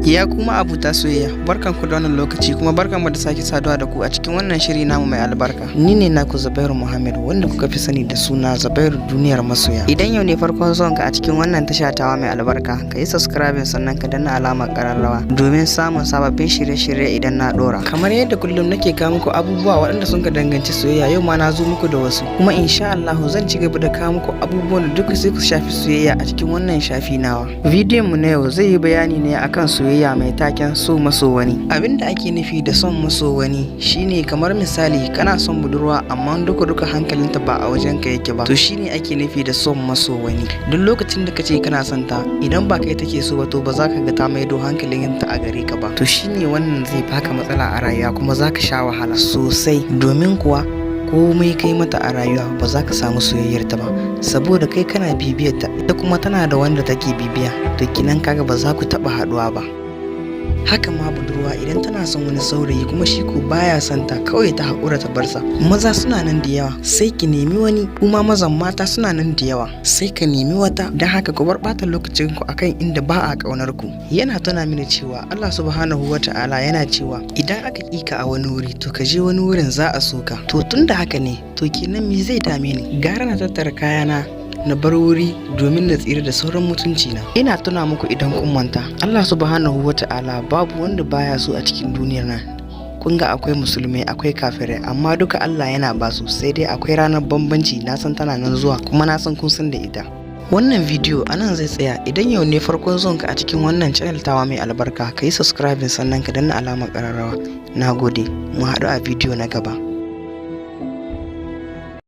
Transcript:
Ya kuma abuta soyayya, barkanku da wannan lokaci, kuma barkanmu da sake saduwa da ku a cikin wannan shiri namu mai albarka. Ni ne naku Zubairu Muhammad, wanda kuka fi sani da suna Zubairu Duniyar Masoya. Idan yau ne farkon zuwanka a cikin wannan tasha tawa mai albarka, ka yi subscribing sannan ka danna alamar kararrawa domin samun sababbin shirye-shirye idan na dora. Kamar yadda kullum nake kawo muku abubuwa waɗanda sun ka danganci soyayya, yau ma na zo muku da wasu. Kuma insha Allah zan ci gaba da kawo muku abubuwan da duka sai ku shafi soyayya a cikin wannan shafi nawa. Bidiyon mu na yau zai yi bayani ne akan soyayya mai taken "So maso wani". Abin da ake nufi da son maso wani shine, kamar misali, kana son budurwa amma duka duka hankalinta ba a wajen ka yake ba, to shine ake nufi da son maso wani. Duk lokacin da kace kana son ta, idan ba kai take so ba, to ba za ka ga ta maido hankalinta a gare ka ba. To shine wannan zai baka matsala a rayuwa, kuma za ka sha wahala sosai, domin kuwa komai kai mata a rayuwa ba za ka samu soyayyar ta ba, saboda kai kana bibiyar ta, ita kuma tana da wanda take bibiya. To kinan kaga ba za ku taba haduwa ba. Haka ma budurwa, idan tana son wani saurayi kuma shi ko baya son ta, kawai ta haƙura ta barsa. Maza suna nan da yawa, sai ki nemi wani. Kuma mazan mata suna nan da yawa, sai ka nemi wata. Don haka ku bar ɓata lokacin ku akan inda ba a ƙaunar ku. Yana tuna mini cewa Allah Subhanahu wa Ta'ala yana cewa idan aka ƙi ka a wani wuri, to ka je wani wurin, za a so ka. To tun da haka ne, to kenan me zai dame ni? Gara na tattara kayana na bar wuri domin na tsira da sauran mutunci na. Ina tuna muku, idan kun manta, Allah Subhanahu wa Ta'ala babu wanda baya so a cikin duniyar nan. Kun ga akwai musulmai, akwai kafirai, amma duka Allah yana basu, sai dai akwai ranar bambanci. Na san tana nan zuwa, kuma na san kun san da ita. Wannan bidiyo anan zai tsaya. Idan yau ne farkon zuwanka a cikin wannan channel tawa mai albarka, ka yi subscribing sannan ka danna alamar ƙararrawa. Na gode, mu haɗu a bidiyo na gaba.